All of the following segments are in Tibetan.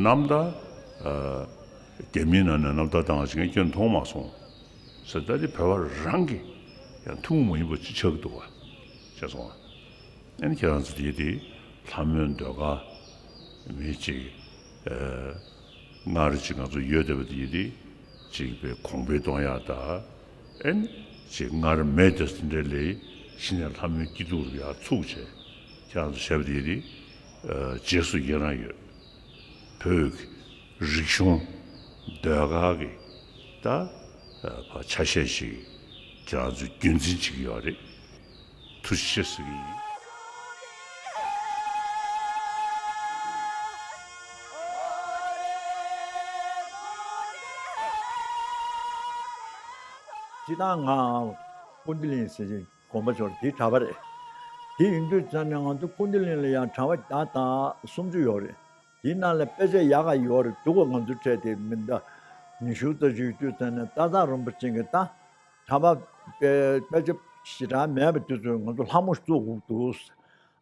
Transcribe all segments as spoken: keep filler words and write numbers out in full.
རྣམ་ཐར། རྒྱ་མིའི་ནང་ནས་རྣམ་ཐར་བཏང་བ་ཞིག་ངས་ཁྱོན་མཐོང་མ་སོང་ཟེར། ད་དེ་བོད་པ་རང་གི་ཡང་ཐུན་མོང་མ་ཡིན་པ་ཅིག་ཆགས་ཀྱི་འདུག་བ། ཤེས་སོང་བ། ཨ་ནི་ཁྱེད་རང་ཚོ་དེ་དེ་ལྷ་མོའི་ཟློས་གར་མི་ཅིག་སྔར་ཅིག་ང་ཚོ་ཡོད་བསྡད་པ་དེ་དེ་ཅིག་པའི་གོང་འཕེལ་གཏོང་ཡག་དང་། ཨ་ནི་ཅིག་སྔར་མེད་དེ་འདྲ་ལས་གཞི་ནས་ལྷ་མོའི་སྐྱིད་སྡུག་ལ་ཡར་ཚུགས་བྱས། ཁྱེད་རང་ཚོ་བྱས་པ་དེ་དེ་རྗེས་སུ་ཡི་རང་ཡོད། བོད་ཀྱི་རིག་གཞུང་ཟློས་གར་གྱི་ད་ཕ་ཆ་ཤས་ཤིག་ཁྱེད་རང་ཚོས་རྒྱུན་འཛིན་བྱེད་ཀྱི་ཡོད་རེད། ཐུགས་རྗེ་ཆེ་ཟེར་གྱི་ཡིན། སྤྱིར་བཏང་ང་ཀུན་བཏུས་གླིང་ཟེར་གྱི་དགོན་པ་ཆོག་དེའི་གྲྭ་པ་རེད། དེ་ཡིན་དུས་ཙང་ནས་ང་ཚོ་ཀུན་བཏུས་གླིང་ལ་ཡང་གྲྭ་པ་བརྒྱ་དང་སུམ་ཅུ་ཡོད་རེད། དེའི་ནང་ལ་དཔེ་ཆ་ཡག་ག་ཡོད་རེད་འདུག་ག་ང་ཚོའི་གྲས་དེ་མི་འདྲ། ཉི་ཤུ་ཙམ་ཞིག་ཡོད་དུས་ཙང་ནས་སྟག་ཚང་རིན་པོ་ཆེ་གིས་ད་གྲྭ་པ་དཔེ་དཔེ་ཆ་ཞེ་དྲག་མེད་པ་དུས་ཚོད་ང་ཚོ་ལྷ་མོ་བཙུགས་དགོས་འདུག་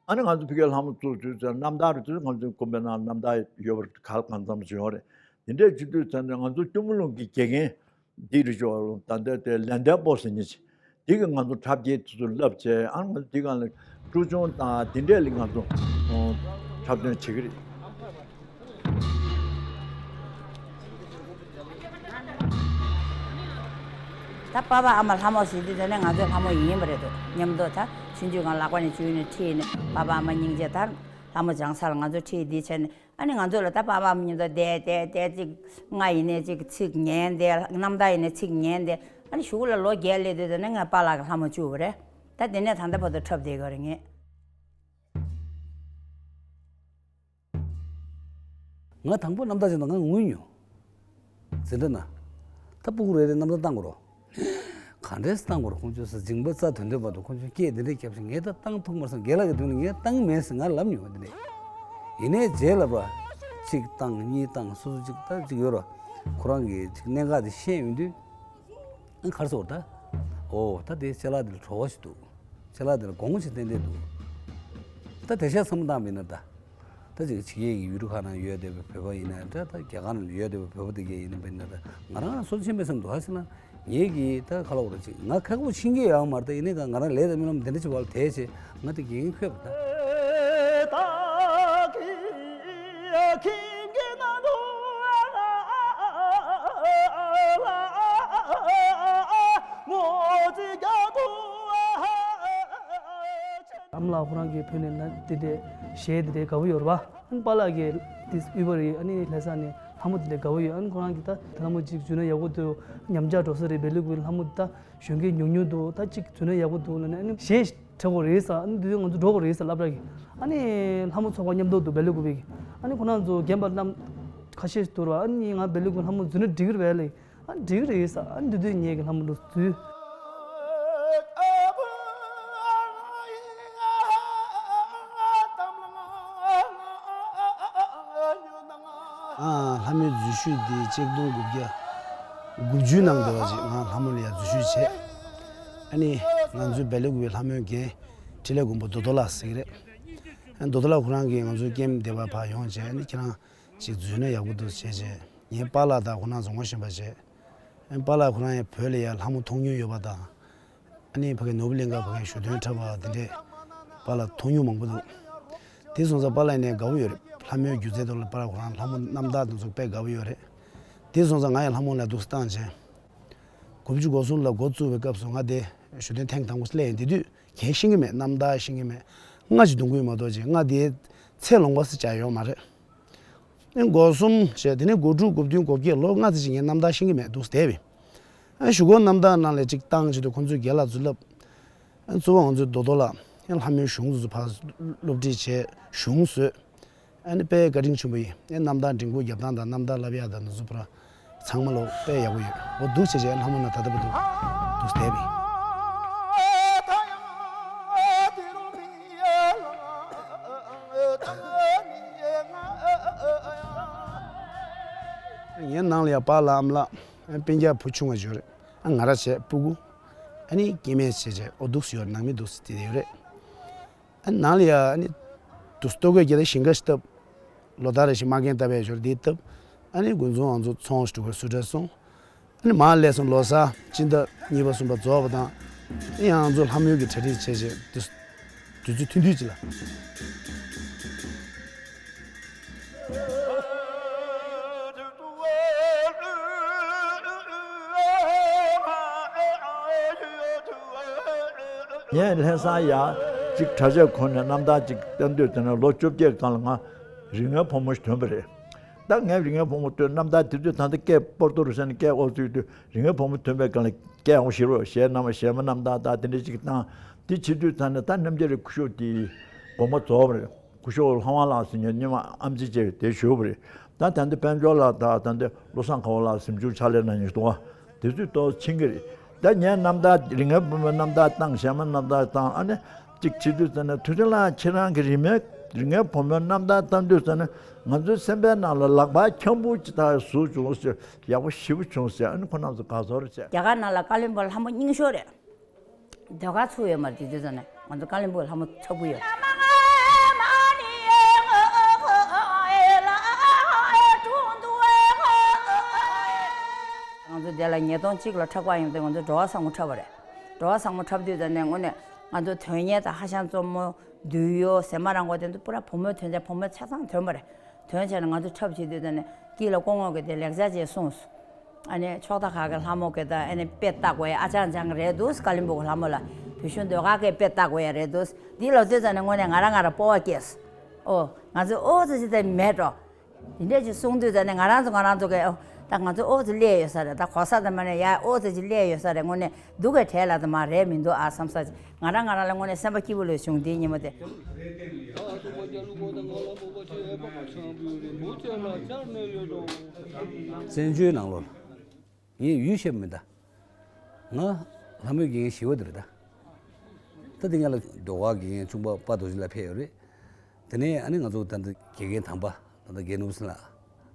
ཨ་ནི་ང་ཚོ་ཕ་གིར་ལྷ་མོ་བཙུགས་དུས་ཙང་རྣམ་ཐར་རེད་དུས་ང་ཚོའི་དགོན་པའི་ནང་རྣམ་ཐར་ཡོད་པ་ག་ལ་གང་འཚམ་ཞིག་ཡོད་རེད། དེ་འདྲས་བྱེད་དུས་ཙང་ནས་ང་ཚོ་སྐྱོར་མོ་ལུང་གི་དགེ་རྒན་འདི་རེད་ཅོ། ད་ལྟ་དེ་ལན་ལྡན་པོ་ཟེར་མཁན་ཅིག་འདི་གིས་ང་ཚོ་འཁྲབ་སྐྱེལ་དེ་ཚོ་བསླབ་བྱས། ཨ་ང་ཚོ་འདི་སྒང་ལ་ཀྲུ་ཆུང་དང་འདི་འདྲས་ལ་ང་ཚོ་འཁྲབ་སྟོན་བྱེད་ཀྱི་རེད། ད་པ་ཕ་ཨ་མ་ལྷ་མོ་ཟེར་དུས་ད་ནས་ང་ཚོའི་ལྷ་མོ་ཡིན་པ་རེད་འདུག་མཉམ་དུ་ད་ཆུང་ཆུང་སྒང་ལག་པ་ནས་འཇུས་ནས་ཁྲིད་ནས་པ་ཕ་ཨ་མ་སྙིང་རྗེ། ད་ལྷ་མོ་སྦྱང་ས་ལ་ང་ཚོ་ཁྲིད་འདི་བྱས་ནས། ཨ་ནི་ང་ཚོ་ལ་ད་པ་ཕ་མཉམ་དུ་བསྡད་བསྡད་བསྡད་ཅིག་ང་ཡིན་ནའི་ཅིག་ཚིག་ཉན་བསྡད། རྣམ་ཐར་ཡིན་ནའི་ཚིག་ཉན་བསྡད། ཨ་ནི་གཞུག་ལ་ལོ་བརྒྱད་སླེབས་དུས་ད་ནི་ང་པཱ་ལགས་ཀྱི་ལྷ་མོ་བཅུག་པ་རེད། ད་དེ་ནས་ད་ལྟ་བར་དུ་འཁྲབ་བསྡད་ཀྱི་རེད་ངས། ང་དང་པོ་རྣམ་ཐར་བྱས་ན་ང་ངུ་མྱོང་། འཛིན་གྲྭ་ན། ད་སྤུ་གུ་རེ་རེ་རྣམ་ཐར་བཏང་དགོས་རེད། ག་འདྲས་བཏང་དགོས་རེད། ཁོང་ཚོས་ཟ་འཇིང་པ་རྩ་དོན་དོན་བར་དུ་ཁོང་ཚོས་སྐད་འདི་འདྲས་བརྒྱབ་བཞིན་ངས་ད་བཏང་ཐུབ་མ་སོང་། རྒན་ལགས་ཀྱི་མདུན་ལ་ངས་བཏང་མེད་ཟེར་ང་ལབ་མྱོང་བ་འདི་འདྲས། ཡིན་ནའི་རྗེས་ལ་ཕར་གཅིག་བཏང་གཉིས་བཏང་སོ་སོ་གཅིག་ད་གཅིག་ཡོད་ར། ཁོ་རང་གིས་གཅིག་གནད་འགག་དེ་ཤེས་ཡོང་དུས། ཨ་གར་སོང་ད། ཨོ་ད་དེ་ཅ་ལག་འདི་ལ་བྲོ་བ་ཞིག་འདུག་ཅ་ལག་འདི་ལ་དགོངས་ཞིག་བསྟན་བསྡད་འདུག་ད་དེ་ཤ་བསམ་བློ་བཏང་མིན་ན་ད། ད་ཅིག་ཕྱི་རྒྱལ་གྱི་ཡུལ་གྲུ་ཁག་ནང་ཡོད་བསྡད་པའི་བོད་པ་ཡིན་ན་འདྲ། ད་རྒྱ་གར་ནང་ཡོད་བསྡད་པའི་བོད་པ་དེ་གས་ཡིན་ན་བས་ན་ད་ང་རང་ལ་སོ་ཕྱིན་པའི་སེམས་འདུག་ཧ་ཟེར་ན། ངེད་ཀྱིས་ད་ག་ལ་འོ་ར་ཅིག་ང་ཁ་ཁོག་ཕྱིན་གྱི་ཡོད་མ་རེད། ད་ཡིན་ནའི་ང་རང་ལས་དང་རྨི་ལམ་དེ་འདྲ་ཅིག་བ་ལ་དེ་བྱས་ང་དེ་འགན་འཁྱེར་བ་ད། ཨ་མ་ལགས་ཁོ་རང་གིས་བོད་ནས་ན་དེ་འདྲའི་གཞས་དེ་འདྲའི་དགའ་པོ་ཡོད་རེད་པ། ཨ་ནི་པཱ་ལགས་ཀྱིས་དེ་དབུས་པ་རེད། ཨ་ནི་ལྷ་ས་ནས་ལྷ་མོ་དེ་འདྲའི་དགའ་པོ་ཡོད། ཨ་ནི་ཁོ་རང་གིས་ད་ལྷ་མོ་གཅིག་འཛུལ་ན་ཡག་པོ་འདུག་ཉམས་ཆག་འགྲོ་ས་རེད། བེ་ལུ་ཀུའི་ལྷ་མོ་ད་གཞོན་སྐྱེས་ཉུང་ཉུང་འདུག་ད་གཅིག་འཛུལ་ན་ཡག་པོ་འདུག་ལབ་ནས། ཨ་ནི་གཞས་འཁྲབ་དགོས་རེད་ཟེར། ཨ་ནི་དེ་དུས་ང་ཚོ་འགྲོ་དགོས་རེད་ཟེར་སློབ་གྲྭ་གི། ཨ་ནི་ལྷ་མོ་ཚོགས་པ་མཉམ་དུ་འདུག་བེ་ལུ་ཀུ་བེ་གི། ཨ་ནི་ཁོ་རང་ཚོ་རྒན་པ་རྣམས་ཁ་ཤས་ཤིག་འདུག་ར། ཨ་ནི་ང་བེ་ལུ་ཀུ་ལྷ་མོ་འཛུལ་ན་འགྲིག་གི་རེད་པས་ལབ། ཨ་འགྲིག་གི་རེད་ཟེར། ཨ་འདི་དུས་ངེད་ཀྱི་ལྷ་མོ་ལ་འཛུལ། ཨ་ལྷ་མོའི་འཛུལ་ཞུགས་འདི་ཆིག་སྟོང་དགུ་བརྒྱ་དགུ་བཅུ་ནང་འདྲ་བ་ཅིག་ང་ལྷ་མོ་ལ་ཡར་འཛུལ་ཞུགས་བྱས། ཨ་ནི་ང་ཚོའི་བེ་ལུ་ཀུ་བེ་ལྷ་མོའི་རྒན་འཕྲིན་ལས་མགོན་པོ་རྡོ་རྡོ་ལགས་ཟེར་གྱི་རེད། ཨ་རྡོ་རྡོ་ལགས་ཁོ་རང་གིས་ང་ཚོའི་ཀེམ་དེ་བར་ཕར་ཡོང་བྱས། ཨ་ནི་ཁྱེད་རང་ཅིག་འཛུལ་ན་ཡག་པོ་འདུག་བྱས་བྱས། ངའི་པཱ་ལགས་དང་ཁོ་རང་ཚོ་ངོ་ཤེས་པ་བྱས། ཨ་པཱ་ལགས་ཁོ་རང་ཡང་བོད་ལ་ཡར་ལྷ་མོ་མཐོང་མྱོང་ཡོད་པ་དང་། ཨ་ནི་ཕ་གི་ནོར་བུ་གླིང་ག་ཕ་གི་ཞོ་སྟོན་འཁྲབ་པ་དེ་འདྲས་པཱ་ལགས་མཐོང་མྱོང་མང་པོ་འདུག་དེ་སོང་ཙང་པཱ་ལགས་ནས་དགའ་པོ་ཡོད་རེད། ལྷ་མོའི་སྒྱུ་རྩལ་ཐོག་ལ་པཱ་ལགས་ཁོ་རང་ལྷ་མོ་རྣམ་དག་དེ་ཚོ་དཔེ་དགའ་པོ་ཡོད་རེད། དེ་སོང་ཙང་ང་ཡང་ལྷ་མོ་ལ་འདུག་སེ་བཏང་བྱས། དགུ་བཅུ་གོ་གསུམ་ལ་འགོ་བཙུགས་པའི་སྐབས་སུ་ང་དེ་ཞོ་སྟོན་ཐེངས་དང་པོ་སླེབས་ཡིན། དེ་དུས་གང་ཤེས་ཀྱི་མེད། རྣམ་དག་ཤེས་ཀྱི་མེད། སྔ་ཕྱི་འདུག་གི་མ་གཏོགས་ཅིག་ང་དེའི་ཚེ་ལོངས་པ་ཟེར་བྱ་ཡོད་མ་རེད། ཨེ་འགོ་གསུམ་བྱས། དེ་ནས་འགོ་དྲུག་འགོ་བདུན་འགོ་བརྒྱད་ལོ་ལྔ་ཙམ་ཞིག་ངས་རྣམ་དག་ཤེས་ཀྱི་མེད་འདུག་བསྡད་པས། ཨེ་གཞུག་གུ་རྣམ་དག་ནང་ལ་ཅིག་བཏང་བྱེད་དུས་ཁོང་ཚོས་རྒན་ལགས་ཚོས་བསླབ། ཨེ་གཙོ་བོ་ང་ཚོའི་རྡོ་རྡོ་ལགས་ཨེ་ལྷ་མོའི་གཞུང་དེ་ཚོ་ཕར་སློབ་ཁྲིད་བྱས། གཞུང་བཟོས། ཨེ་ནི་དཔེ་བཀའ་དྲིན་ཆེན་པོ་ཡིན། ཨེ་རྣམ་དག་འགྲན་ཁུར་རྒྱབ་སྟངས་དང་རྣམ་དག་བསླབ་ཡག་དང་འདི་ཚོ་ཕར་ཚང་མ་ལོ་དཔེ་ཡག་པོ་ཡོད། འོ་འདུག་བྱས་བྱས་ལྷ་མོ་ན་ད་ལྟ་བར་དུ་འདུག་བསྡད་པས། ངའི་ནང་ལ་ཡ་པཱ་ལགས་ཨ་མ་ལགས་ཨ་སྤུན་ཀྱག་བུ་ཆུང་བ་ཡོད་རེད། ཨ་ང་ར་བྱས་སྤུ་གུ་ཨ་ནི་སྐྱེ་དམན་བྱས་བྱས་ཨོ་འདུག་སེ་ཡོད་རེད། ནང་མི་འདུག་སེ་དེ་ཡོད་རེད། ཨ་ནང་ལ་ཡ་ཨ་ནི་དུ་ལྟོ་གོས་རྒྱལ་ལ་ཞིང་ཁ་ཞིག་བཏབ། ལོ་ལྟར་རེ་བཞིན་མ་རྒན་བཏབ་པའི་ཞོར་འདི་བཏབ། ཨ་ནི་དགོན་ཚང་ང་ཚོ་ཚོང་ཞུ་བར་སུ་འདྲ་སོང་། ཨ་ནི་མར་སླེབས་སོང་། ལོ་གསར་སྤྱི་ཟླ་གཉིས་པ་གསུམ་པ་རྫོགས་པ་དང་། ཨ་ནི་ང་ཚོ་ལྷ་མོའི་གི་གྲ་སྒྲིག་བྱས་བྱས་དུས་དུས་ཚོད་ཐུང་ཐུང་ཅིག་ལ། ངས་ལྷ་ས་ཡ་གཅིག་གྲྭ་ཆས་གོན་ནས་རྣམ་ཐར་ཅིག་བསྟན་དུས། དེ་ནས་ལོ་བཅོ་བརྒྱད་སྒང་ལ་ང་རིགས་ངན་ཕོ་མོ་ཞིག་ཐོན་པ་རེད། ད་ངས་རིགས་ངན་ཕོ་མོ་ཐོན། རྣམ་ཐར་དེ་དུས་ད་ལྟ་སྐད་སྤོར་ཏོ་རུ་ཟེར་ནས་སྐད་ཨོ་ཚུགས་དུས་རིགས་ངན་ཕོ་མོ་ཐོན་པའི་སྒང་ལ་སྐད་ཨོ་ཞེ་རོ་གཞས་རྣམ་གཞས་མ་རྣམ་ཐར་ད་དེ་འདྲ་ཅིག་བཏང་། དེ་བྱེད་དུས་ད་ནི་ད་རྣམ་རྒྱལ་རི་སྐུ་ཞབས་དེ་དགོངས་པ་རྫོགས་པ་རེད། སྐུ་ཞབས་ལྷ་དབང་ལགས་ཟེར་མཁན་སྔོན་མ་ཨེམ་ཆི་བྱས་དེ་བཞུགས་པ་རེད། ད་ད་ལྟ་དཔལ་འབྱོར་ལགས་དང་ད་ལྟ་བློ་བཟང་དཀར་པོ་ལགས་གཟིམ་ཆུང་ཕྱག་ལས་གནང་མཁན་ཞིག་འདུག་བ། དེ་ཚོས་ཏོག་ཕྱིན་གྱི་རེད། ད་ངས་རྣམ་ཐར་རིགས་ངན་ཕོ་མོའི་རྣམ་ཐར་བཏང་། གཞས་མ་རྣམ་ཐར་བཏང་། ཨ་ནི་གཅིག་བྱེད་དུས་ཙམ་ནས་དུས་ཚོད་ལ་ཁྱེད་རང་གི་རིགས་མའི་རིགས་ངན་ཕོ་མོའི་རྣམ་ཐར་བཏང་དུས་ཙམ་ནས་ང་ཚོའི་སེམས་པའི་ནང་ལ་ལག་པ་འཁྱམ་པོ་ཅིག་ད་ཟུག་བྱུང་ཟེར། ཡག་པོ་ཞེ་པོ་བྱུང་ཟེར། ཨ་ནི་ཁོང་རྣམ་ཚོ་དགའ་ཚོར་བྱས། རྒྱ་གར་ནང་ལ་ཀ་ལོན་སྦུག་ལྷ་མོ་རྙིང་ཤོས་རེད། ཟློས་གར་ཚུགས་ཡོད་མ་རེད། དེ་དུས་ཙམ་ནས་ང་ཚོ་ཀ་ལོན་སྦུག་ལྷ་མོ་འཁྲབ་ཀྱི་ཡོད། ང་ཚོ་དེ་ལ་ཉིས་སྟོང་གཅིག་ལ་འཁྲབ་གར་ཡོང་དུས་ང་ཚོ་འགྲོ་བ་བཟང་མོ་འཁྲབ་པ་རེད། འགྲོ་བ་བཟང་མོ་འཁྲབ་དུས་ཙམ་ནས་དངོས་གནས་ང་ཚོ་དོན་གཉེར་དང་ཧ་ཤང་གཙོ་མོ། འདུས་ཡོད། ཟེ་མ་རང་གོ་དེ་ཚོ་པུ་ར་བུ་མོའི་ཐོན་རྫས། བུ་མོ་ཆ་ཚང་ཐོན་པ་རེད། ཐོན་བྱས་ནས་ང་ཚོ་འཁྲབ་བྱེད་དུས་ཙམ་ནས་དཀྱིལ་ལ་སྐུ་ངོ་གིས་དེ་ལེགས་སྦྱར་ཅིག་གསུངས་སོང་། ཨ་ནི་ཕྱོགས་མཐའ་ཁག་གི་ལྷ་མོ་གིས་ད་ཨ་ནི་དཔེ་ལྟ་དགོས་ཡ་ཨ་ཅང་ཅང་རེད་འདུག་ཀ་ལོན་སྦུག་གི་ལྷ་མོ་ལ་བོད་གཞུང་ཟློས་གར་གྱི་དཔེ་ལྟ་དགོས་ཡ་རེད་འདུག་འདི་ལབ་དུས་ཙམ་ནས་དངོས་གནས་ང་རང་ང་རང་སྤོབས་པ་སྐྱེས་སོང་། ཨོ་ང་ཚོས་ཨོ་ཙི་ཙི་དེ་མེད་འགྲོ། དེ་འདྲས་ཅིག་གསུང་དུས་ཙམ་ནས་ང་རང་ཚོ་ང་རང་ཚོ་གིས་ཨོ་ད་ང་ཚོ་ཨོ་ཙི་སླེབས་ཡོད་ས་རེད། ད་གོ་ས་དང་མ་ནས་ཡ་ཨོ་ཙི་ཅིག་སླེབས་ཡོད་ས་རེད། དངོས་གནས་སྡུག་གི་གྲས་ལ་དུ་མ་རེད་མི་འདུག་ཨ་བསམ་ས་ཅིག་ང་རང་ང་རང་ལ་དངོས་གནས་སེམས་པ་སྐྱིད་པོ་ལོས་བྱུང་། དེའི་ཉིན་མོ་དེ། བཙན་བྱོལ་ནང་ལོགས་ལ་ངས་ཡུལ་བཤད་མི་གདའ། ང་ལྷ་མོའི་དགེ་རྒན་ཞི་བ་འདི་རེད་ད། ད་དེ་སྔ་ལ་ཟློས་གར་དགེ་རྒན་ཆུང་པ་དཔའ་རྡོ་རྗེ་ལགས་ཕེབས་ཡོད་རེད། དེ་ནས་ཨ་ནི་ང་ཚོ་ད་ལྟ་དགེ་རྒན་དམ་པ་ད་ལྟ་དགེ་ནུབ་སྲིན་ལགས།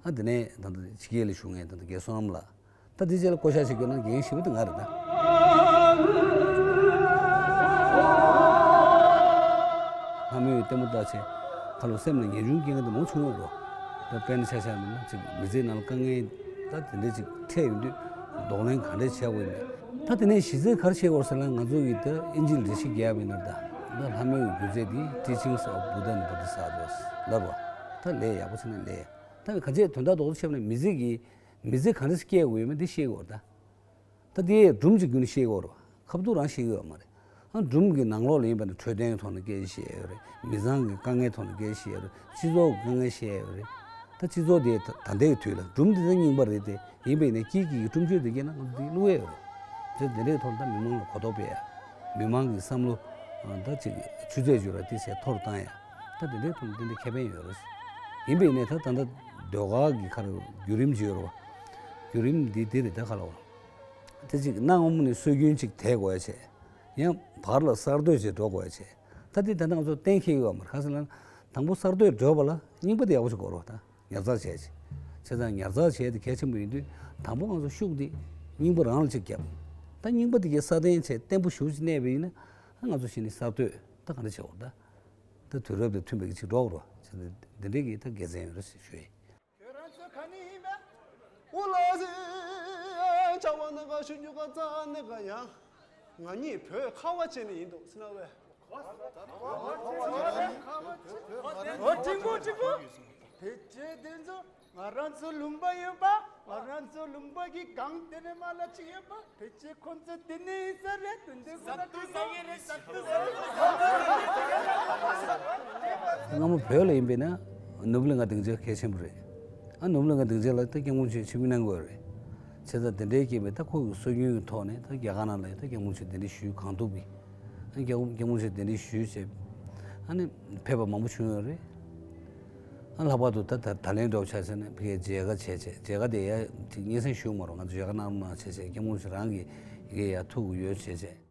ཨ་དེ་ནས་ད་ལྟ་ཕྱི་རྒྱལ་ལ་བཞུགས་མཁན་ད་ལྟ་དགེ་བསོད་ནམས་ལགས། ད་དེ་རྗེས་ལ་བསྐོ་བཞག་བྱེད་དགོས་ན་དགེ་རྒན་ཞི་བ་དེ་ང་རེད་ད། ལྷ་མོས་ལྟད་མོ་ལྟ་བྱས་ཁ་ལོ་སེམས་ལ་ངེས་འབྱུང་སྐྱེ་མཁན་དེ་མང་བྱུང་ཡོད་རོ། ད་དཔེར་ན་ཆ་བཞག་ན་ཅིག་མི་ཚེའི་ནང་ལ་དཀའ་ངལ་ད་དེ་འདྲས་ཅིག་འཕྲད་ཡོང་དུས་གདོང་ལེན་ག་འདྲས་བྱེད་དགོས་ཡིན་མེད། ད་དེ་ནས་གཞི་རྩའི་ག་རེ་བྱེད་དགོས་ཟེར་ན་ང་ཚོ་གིས་ད་ཨིན་ཇི་ལ་འགྲེལ་བཤད་རྒྱག་ཡ་མིན་ན་ད་ད་ལྷ་མོའི་སྒྱུ་རྩལ་འདི་Teachings of Buddha and Bodhisattvas ལབ་རོ། ད་ལས་ཡག་པོ་བྱས་ན་ལས་ད་ག་ཚད་དོན་དག་རྡོག་རྡོག་བཤད་པ་ན་མི་ཚེ་གི་མི་ཚེ་ག་འདྲས་སྐྱེལ་དགོས་ཡོད་མེད་འདི་ཤེས་དགོས་རེད་ད། ད་དེ་སྒྲུང་གི་བརྒྱུད་ནས་ཤེས་དགོས་རེད། ཁ་ཐུག་རང་ཤེས་ཀྱི་ཡོད་མ་རེད། ཨ་སྒྲུང་གི་ནང་ལོགས་ལ་ཡིན་པ་ན་འཕྲོད་བསྟེན་གྱི་ཐོག་ནས་སྐད་ཆ་བཤད་ཡོད་རེད། མི་ཚང་གི་དཀའ་ངལ་ཐོག་ནས་སྐད་ཆ་བཤད་ཡོད་རེད། སྤྱི་ཚོགས་ཀྱི་དཀའ་ངལ་བཤད་ཡོད་རེད། ད་སྤྱི་ཚོགས་དེ་ད་ད་ལྟའི་དུས་ལ་སྒྲུང་འདི་ད་རྙིང་པ་རེད་དེ། ཡིན་པས་ན་སྐྱིད་སྐྱིད་ཀྱི་སྒྲུང་བརྗོད་དེ་སྐྱེས་ན་ང་ཚོ་འདི་བླུག་ཡས་ཡོད་རེད། བྱས་དེ་འདྲའི་ཐོག་ད་མི་མང་ལ་གོ་རྟོགས་སྤེལ་ཡ། མི་མང་གི་བསམ་བློ་ད་ཅིག་ཆུ་ཚད་བརྗོད་ར་དེ་ཚད་མཐོ་རུ་བཏང་ཡ། ད་དེ་འདྲའི་ཐོག་ནས་དེ་འདྲའི་ཁེ་ཕན་ཡོད་རེད། ཡིན་པས་ན་ད་ད་ལྟ་ཟློས་གར་གྱི་ཁར་བརྒྱུད་རིམ་བརྗོད་ར་བ། བརྒྱུད་རིམ་འདི་འདི་རེད་ད་ག་ལ་བ། དེ་ཅིག་གནའ་སྔ་མོ་ནས་སྲོལ་རྒྱུན་ཅིག་དར་དགོས་ཡ་བྱས། ཡང་བར་ལ་གསར་གཏོད་ཅིག་འགྲོ་དགོས་ཡ་བྱས། ད་དེ་ད་ལྟ་ང་ཚོ་གཏན་འཁེལ་ཡོད་མ་རེད། ག་ཟེར་ན་དང་པོ་གསར་གཏོད་འགྲོ་བ་ལ་རྙིང་པ་དེ་ཡག་པོ་ཞིག་དགོས་རེད་བ་ད། ཉར་ཚགས་བྱས་ཅིག་བྱས་ཙང་ཉར་ཚགས་བྱས་དེ་གལ་ཆེན་པོ་ཡིན་དུས་དང་པོ་ང་ཚོ་ཤུགས་དེ་རྙིང་པ་རང་ལ་ཅིག་བརྒྱབ། ད་རྙིང་པ་དེ་གའི་སྲ་བརྟན་བྱས་བརྟན་པོ་ཞེ་པོ་ཅིག་གནས་པ་ཡིན་ན་ང་ཚོ་གཞི་ནས་གསར་གཏོད་ད་ག་འདྲ་བྱེད་དགོས་རེད་ད། ད་དུས་རབས་དང་མཐུན་པའི་གི་ཅིག་འགྲོ་དགོས་རེད་བ། བྱས་ཙང་འདི་འདྲའི་གི་ད་དགེ་མཚན་ཡོད་རེད་ཞེས་ཞུ་ཡིན། ཁྱོད་རང་ཚོ་ག་ནས་ཡིན་པས། ཨུ་ལ་སི། ཆ་བ་ན་ག་ཤུ་ཉུ་ག་ཙ་ནི་ག་ཡང་། ང་གཉིས་བོད་ཁ་བ་ཅན་ནས་ཡིན་འདུག་སེ་ན་བས། འོ་འགྲིག་པོ་འགྲིག་པོ། དེ་རྗེས་དེ་ཚོ་ང་རང་ཚོ་ལུང་པ་ཡོད་པ། ང་རང་ཚོ་ལུང་པ་གི་གང་དེ་ནས་མ་ལ་ཅིག་ཡོད་པ། དེ་རྗེས་ཁོང་ཚོ་དེ་ནས་ཡིན་ས་རེད། དེ་འདྲའི་ཁོ་ན་དེ་ས་རེད་ས་རེད། སྔ་མོ་བོད་ལ་ཡིན་པས་ན་ནོར་བུ་གླིང་ག་སྡིངས་ཆ་གལ་ཆེན་པོ་རེད། ཨ་ནོར་བུ་གླིང་ག་སྡིངས་ཆ་ལ་ད་སྐྱབས་མགོན་མཆོག་ཆིབས་བསྒྱུར་གནང་དགོས་རེད། བྱས་ཙང་དེ་འདྲའི་སྐྱེས་པའི་ད་ཁོ་གི་སྲོལ་རྒྱུན་གྱི་ཐོག་ནས་ད་རྒྱ་གར་ནང་ལ་ཡང་ད་སྐྱབས་མགོན་མཆོག་གདན་འདྲེན་ཞུས། གང་ཐུབ་ཀྱིས་ཨ་སྐྱབས་སྐྱབས་མགོན་མཆོག་གདན་འདྲེན་ཞུས་བྱས། ཨ་ནི་ཕེབས་པ་མང་པོ་བྱུང་ཡོད་རེད། ཨ་ལྷག་པར་དུ་ད་ད་ད་ལན་འདྲ་བོ་ཆ་བཞག་ན་ཕ་གིའི་མཇལ་ཁ་བྱས་བྱས། མཇལ་ཁ་དེ་ཡ་ཅིག་སྙན་སེང་ཞུ་མ་རུང་ང་ཚོ་མཇལ་ཁ་གནང་རོགས་གནང་བྱས་བྱས། སྐྱབས་མགོན་མཆོག་རང་གིས་ཡ་གི་ཡ་ཐུག་གི་ཡོད་བྱས་བྱས།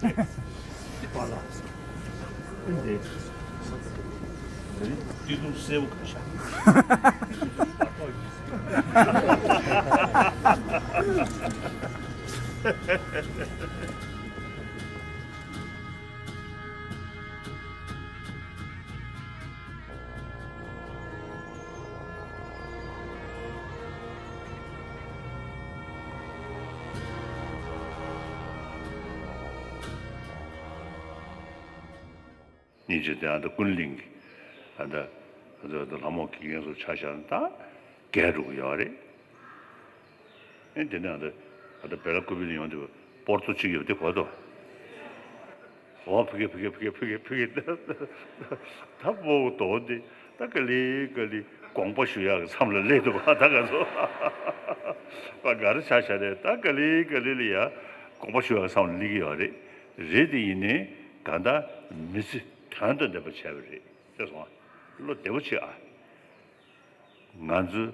པ་ལ། འདི་དུས་ཐུང་སེའུ་ག་ཤ། སྙིང་རྗེ་དེ་ཨ་ད་ཀུན་གླིང་གི་ཨ་ད་ཨ་ད་ལྷ་མོ་དགེ་རྒན་སོགས་ཆ་བཞག་ན་ད་རྒས་འགྲོ་གི་ཡོད་རེད། ཨེ་དེ་ནས་ཨ་ད་ཨ་ད་བེ་ལ་ཀུ་པི་ལ་ཡོང་དུས་སྤོར་ཏོ་གཅིག་ཡོད་དེ་གོ་ཏོ། འོ་ཕི་གེ་ཕི་གེ་ཕི་གེ་ཕི་གེ་ཕི་གེ། ད་སྤོ་བོ་དོ་འདི་ད་ག་ལེ་ག་ལེ་དགོངས་པ་ཞུ་ཡག་གི་མཚམས་ལ་སླེབས་འདུག་ག་ད་ག་ཚོ་ང་རང་ཆ་བཞག་ནས་ད་ག་ལེ་ག་ལེ་ལ་ཡ་དགོངས་པ་ཞུ་ཡག་གི་མཚམས་ལ་སླེབས་ཀྱི་ཡོད་རེད། རེད་དེ་ཡིན་ནའི་གང་ལྟར་མི་ཚེ་དོན་དང་ལྡན་པ་བྱས་པ་རེད་ཤེས་སོང་ཨ། བློ་བདེ་པོ་བྱེད་ཨ། ང་ཚོའི་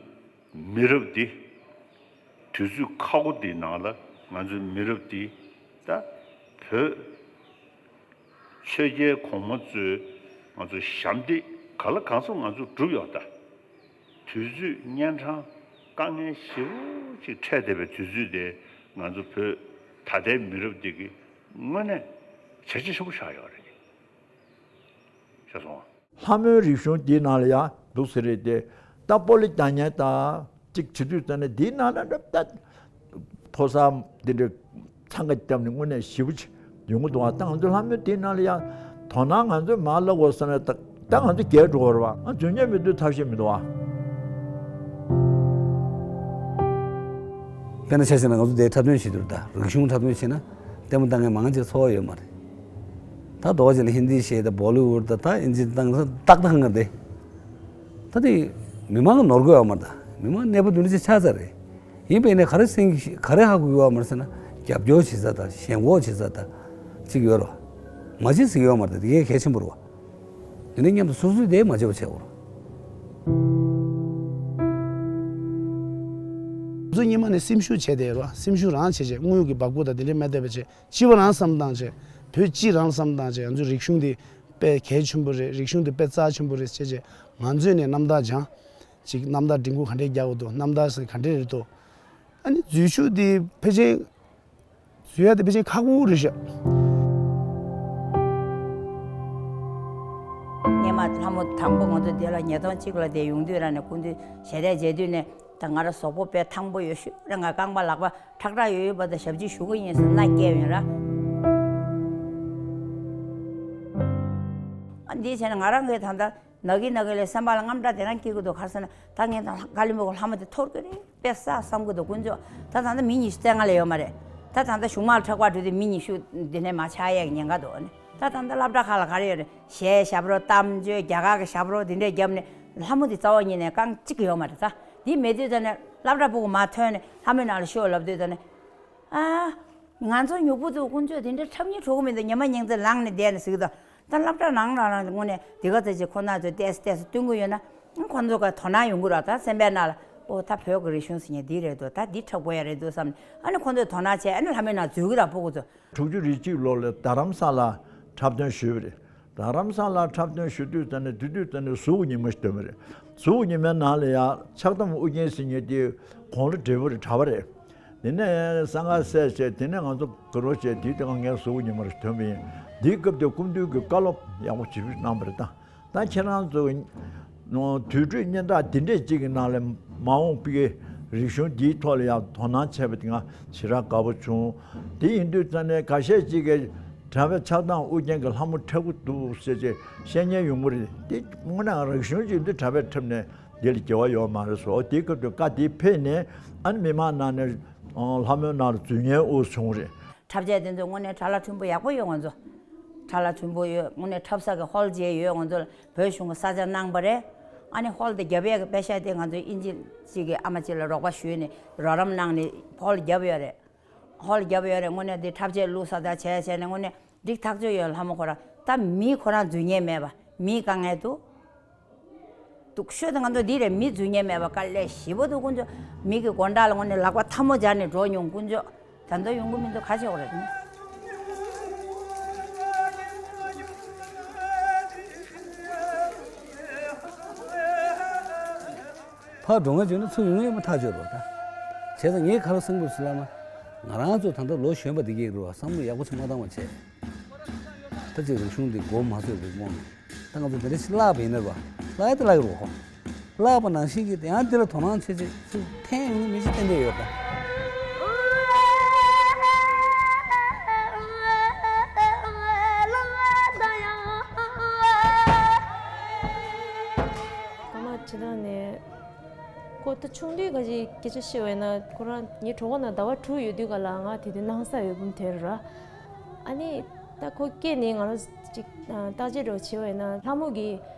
མི་རབས་འདི་དུས་ཚོད་ཁག་པོ་འདིའི་ནང་ལ་ང་ཚོའི་མི་རབས་འདི་ད་བོད་ཆོས་རྒྱལ་གོང་མ་ཚོས་ང་ཚོ་ཞབས་འདེགས་ག་ལ་གང་འཚམ་ང་ཚོ་བསྒྲུབས་ཡོད་ད། དུས་ཚོད་གཉན་འཕྲང་དཀའ་ངལ་ཞེ་པོ་ཅིག་འཕྲད་བསྡད་པའི་དུས་ཚོད་དེ་ང་ཚོ་བོད་ད་ལྟའི་མི་རབས་འདི་གིས་དངོས་གནས་བྱས་རྗེས་ཆེན་པོ་བཞག་ཡོད་རེད། ཤེས་སོང་ཨ། ལྷ་མོའི་རིག་གཞུང་འདིའི་ནང་ལ་ཡང་འདུག་ཟེར་རེད་དེ། ད་སྤོ་ལོ་རྒྱག་མཁན་དང་གཅིག་བྱེད་དུས་ཙམ་ནས་འདིའི་ནང་ལ་ད་ཕོ་གསར་འདི་འདྲ་འཚང་ཁ་བརྒྱབ་ནས་དངོས་གནས་ཞེ་པོ་ཅིག་ཡོང་གི་འདུག་ཨ། ད་ང་ཚོ་ལྷ་མོའི་འདིའི་ནང་ལ་ཡང་དོ་སྣང་ང་ཚོས་མར་བསླབ་དགོས་བསམ་ན་ད་ད་ང་ཚོ་རྒས་འགྲོ་བ་རེད་བ། ང་རྫུན་ཉན་མི་འདུག་ཐབས་ཤེས་མི་འདུག་ཨ། དཔེར་ན་ཆ་བཞག་ན་ང་ཚོ་འདིའི་འཁྲབ་སྟོན་བྱེད་དུས་ད་རིག་གཞུང་འཁྲབ་སྟོན་བྱེད་ན་ལྟད་མོ་ལྟ་མཁན་མང་ཆེ་ཚོར་བ་ཡོད་མ་རེད། ད་རྡོ་རྗེ་ལ་ཧིན་དི་བཤད་ད་བོ་ལི་ཝུཌ་ད་ད་ཨིན་ཇི་བཏང་ད་ཏག་ཏག་ཧང་ག་དེ། ད་དེ་མི་མང་གི་ནོར་འཁྲུལ་ཡོད་མ་རེད། ད་མི་མང་གནས་པོ་འདུག་ནི་ཅི་ཆགས་ཚར་རེད། ཡིན་པས་ནས་ག་རེ་སེང་ག་རེ་ཧ་གོ་གི་ཡོད་མ་རེད་ཟེར་ན་རྒྱབ་སྐྱོར་བྱེད་ས་དང་ཞེན་ཁོག་བྱེད་ས་དང་གཅིག་ཡོད་རེད་བ། མ་བྱེད་ཟེར་གི་ཡོད་མ་རེད། དེ་གའི་གལ་ཆེན་པོ་རེད་བ། དེ་ནས་མཉམ་དུ་སོ་སོས་དེ་མ་བྱེད་པ་བྱེད་དགོས་རེད། ང་ཚོ་སྔོན་མ་ནས་སེམས་ཤུགས་བྱས་ཏེ་ཡོད་རེད་བ། སེམས་ཤུགས་རང་བྱས་བྱས་དངུལ་གྱི་འབག་སྐུ་དང་དེ་འདྲའི་མ་བསྡད་པ་བྱས། སྤྱི་པ་རང་བསམ་བཏང་བྱས། བོད་སྤྱི་རང་བསམ་བཏང་བྱས། ང་ཚོའི་རིག་གཞུང་འདི་དཔེ་གལ་ཆེན་པོ་རེད། རིག་གཞུང་འདི་དཔེ་རྩ་ཆེན་པོ་རེད་བྱས་བྱས། ང་ཚོས་ནས་རྣམ་ཐར་སྦྱང་། ཅིག་རྣམ་ཐར་སྒྲིག་འགོ་ག་འདྲས་རྒྱག་དགོས་འདུག་རྣམ་ཐར་ཟེར་ག་འདྲས་རེད་འདུག་ཨ་ནི་འཛུལ་ཞུགས་འདི་ཕལ་ཆེར་འཛུལ་ཡ་དེ་ཕལ་ཆེར་ཁག་པོ་རེད་ཤག་སྔོན་མ་ལྷ་མོ་དང་པོ་ང་ཚོ་འདི་ལ་ཉིས་སྟོང་གཅིག་ལ་དེ་ཡོང་དུས་ར་ནས་སྐུ་མདུན་ཞལ་འདེབས་མཇལ་དུས་ནས། ད་ང་ར་གཟུགས་པོ་དཔེ་ཐང་པོ་ཡོད་ཤུགས་ར་ང་རྐང་པ་ལག་པ་ཁྲག་ཁྲག་ཡོད་ཡོད་པ་དང་ཞབས་ཕྱི་ཞུ་གི་ཡིན་ཟེར་མནའ་སྐྱེལ་ཡོད་ར། ཨ་འདི་བྱས་ན་ང་རང་གིས་ད་ལྟ་ན་གི་ན་གི་ལས་སེམས་པ་ལ་དངངས་སྐྲག་དེ་རང་སྐྱེ་གི་འདུག་ག་རེ་ཟེར་ན་ད་ངས་ད་ཀ་ལི་མོ་གི་ལྷ་མོ་དེ་ཐོར་གི་རེད་དཔེ་ས་བསམ་གི་འདུག་དཀོན་མཆོག་ད་ད་ལྟ་མི་ཉི་ཤུ་རྩ་ལྔ་ལས་ཡོད་མ་རེད། ད་ད་ལྟ་གཞུང་མང་ལ་ཁྲག་པ་འགྲོ་དུས་མི་ཉི་ཤུ་འདི་ནས་མ་ཆགས་ཡས་ཀྱི་ཉེན་ཁ་འདུག་ཨ་ནི་ད་ད་ལྟ་སློབ་གྲྭ་ཁག་ལ་ག་རེ་ཡོད་རེད། གཞས་ཞབས་བྲོ་གཏམ་བརྗོད་རྒྱ་གར་གྱི་ཞབས་བྲོ་འདི་འདྲས་བརྒྱབ་ནས་ལྷ་མོ་འདི་རྩ་བ་ཉིད་ནས་རྐང་གཅིག་ཡོད་མ་རེད་ད། འདི་མེད་དུས་ད་ནས་སློབ་གྲྭ་ཕྲུ་གུ་མར་ཐོན་ནས་ལྷ་མོའི་ནང་ལ་ཤོག་ལབ་དུས་ད་ནས། ཨ། ང་ཚོ་ཉོབ་པོ་འདུག་དཀོན་མཆོག་དེ་འདྲ་འཁྲབ་སྙིང་བྲོ་གི་མི་འདུག་ཉི་མ་ཉིན་མཚན་ལངས་ནས་བསྡད་ནས་ཟེར་གི་འདུག་ད་སློབ་གྲྭ་ནང་ལ་རང་དངོས་གནས་དེ་ག་ཚོད་ཅིག་ཁོ་ན་ཚོས་ཏོག་ཙམ་ཏོག་ཙམ་སྟོན་གི་ཡོད་ན་ཁོ་ཚོ་ག་དོ་སྣང་ཡོང་གི་རེད། ད་སེམས་པའི་ནང་ལ་ཨོ་ད་བོད་ཀྱི་རིག་གཞུང་ཟེར་མཁན་འདི་རེད་འདུག་ད་འདི་འཁྲབ་དགོས་ཡ་རེད་འདུག་བསམ་ནས་ཨ་ནི་ཁོ་ཚོས་དོ་སྣང་བྱས་ཨ་ནི་ལྷ་མོའི་ནང་འཛུལ་གི་ར་ཕྲུ་གུ་ཚོ། དྲུག་ཅུ་རེ་གཅིག་ལོ་ལ་རྡ་རམ་ས་ལ་འཁྲབ་སྟོན་ཞུས་པ་རེད། རྡ་རམ་ས་ལ་འཁྲབ་སྟོན་ཞུ་དུས་ཙམ་ནས་དེ་དུས་ཙམ་ནས་གཟུགས་ཉི་མ་ཞིག་སྟོན་པ་རེད། གཟུགས་ཉི་མའི་ནང་ལ་ཡང་ཕྱག་དམ་ཨུ་རྒྱན་ཟེར་མཁན་དེ་དགུང་ལོ་བགྲེས་པོ་རེད་གྲྭ་པ་རེད། དེ་ནས་གསང་སྔགས་གསལ་བྱས་དེ་ནས་ང་ཚོ་དགའ་རོགས་བྱས་དེའི་སྟེང་ངས་གཟུགས་ཉི་མ་རེ་ཐོན་པ་ཡིན། དེའི་སྐབས་དེ་སྐུ་མདུན་གྱིས་བཀའ་སློབ་ཡག་པོ་ཇི་བཞིན་གནང་བ་རེད་ད། ད་ཁྱེད་རང་ཚོ་དུས་ཚོད་སྙན་གྲགས་འདི་འདྲས་ཅིག་གི་ནང་ལ་མ་འོངས་པའི་རིག་གཞུང་འདིའི་ཐོག་ལ་ཡང་དོ་སྣང་བྱས་པ་དེ་ང་ཞེ་དྲག་དགའ་པོ་བྱུང་། དེ་ཡིན་དུས་ཙམ་ནས་ཁ་ཤས་ཅིག་གིས་གྲྭ་པའི་ཕྱག་དམ་ཨུ་རྒྱན་གྱི་ལྷ་མོ་འཁྲབ་ཀྱི་འདུག་ཟེར་བྱས་བཤད་མཁན་ཡོང་གི་རེད། དེ་དངོས་གནས་རིག་གཞུང་ཅིག་འདི་གྲྭ་པས་འཁྲབ་ནས་འདི་ལ་འགྱུར་བ་ཡོད་མ་རེད་ཟེར། དེའི་སྐབས་དུ་བཀའ་དེ་ཕེབས་ནས་ཨ་ནི་མི་མང་ནང་ནས་ལྷ་མོའི་ནང་ལ་འཛུལ་མཁན་དབུ་བྱུང་རེད། འཁྲབ་ཆས་དེ་ཚོ་དངོས་གནས་གྲྭ་ལ་མཐུན་པོ་ཡག་པོ་ཡོད་ང་ཚོ། གྲྭ་ལ་མཐུན་པོ་ཡོད། དངོས་གནས་འཁྲབ་ས་གི་ཧོལ་བརྗེ་ཡོད་ང་ཚོ་ལ་བོད་གཞུང་གི་ས་ཆ་གནང་པ་རེད། ཨ་ནི་ཧོལ་དེ་རྒྱབ་ཡས་ཀྱི་པེ་ཤ་དེ་ང་ཚོའི་དབྱིན་ཇི་གཅིག་གི་ཨ་མ་གཅིག་ལ་རོགས་པ་ཞུས་ནས་རོགས་རམ་གནང་ནས་ཧོལ་རྒྱབ་ཡོད་རེད། ཧོལ་རྒྱབ་ཡོད་རེད། དངོས་གནས་དེ་འཁྲབ་ཆས་བླུགས་ས་དང་བྱས་བྱས་ནས་དངོས་གནས་འགྲིག་ཐག་ཆོད་ཡོད། ལྷ་མོ་ཁོ་རང་ད་མི་ཁོ་རང་འཛུལ་མཁན་མེད་པ་མིའི་དཀའ་ངལ་འདུག་སྡུག་ཤོས་དེ་ང་ཚོ་འདི་རེད། མི་འཛུལ་མཁན་མེད་པ་དཀའ་ལས་ཞེ་པོ་འདུག་དཀོན་མཆོག་མི་གི་མགོ་འདྲ་ལ་དངོས་གནས་ལག་པ་ཐལ་མོ་སྦྱར་ནས་འགྲོ་མྱོང་དཀོན་མཆོག་ད་ལྟ་ཡོང་གི་མི་འདུག་ག་བྱེད་དགོས་རེད། ཕར་འགྲོ་ངེས་བྱུང་ན་ཚུར་ཡོང་ངེས་མ་ཐག་ཆོད་རོགས་ད། བྱས་ཙང་ངས་ག་རེ་གསུང་དགོས་ཟེར་ལབ་ན། ང་རང་ཚོ་ད་ལྟ་ལོ་གཞོན་པ་འདི་གས་རེད་བ། བསམ་བློ་ཡག་པོ་ཞིག་མ་བཏང་བ་བྱས། ད་ཅིག་རིག་གཞུང་འདི་མགོ་མ་ཚོས་རིག་རྨོངས་ནས། ད་ང་ཚོ་འདི་འདྲ་ཞིག་བརླག་པ་ཡིན་ན་རེད་བ། བརླག་ཡ་དེ་བརླག་གི་རེད་བ་ཁོ། བརླག་པ་ནང་བཞིན་གྱི་དེ་ཡང་འདི་ལ་དོ་སྣང་བྱེད་ཅིག་ཚུར་འཐེན་ཡོང་གི་མི་ཅིག་ཏན་ཏན་ཡོད་ད། ཁོ་མ་ཇི་ལྟར་ནས། ཁོ་ད་ཆུང་དུས་ག་ཅིག་སྐད་ཆ་བཤད་པ་ཡིན་ན། ཁོ་རང་ངའི་གྲོད་ཁོག་ནང་ཟླ་བ་དྲུག་ཡོད་དུས་ག་ལ་ང་དེ་དུས་སྣང་ས་ཡོད་བུམ་དེར་ར། ཨ་ནི་ད་ཁོ་སྐྱེས་ནས་ང་རང་ཅིག་བརྟག་དཔྱད་འདྲ་བོ་བྱས་པ་ཡིན་ན། ལྷ་མོ་གི་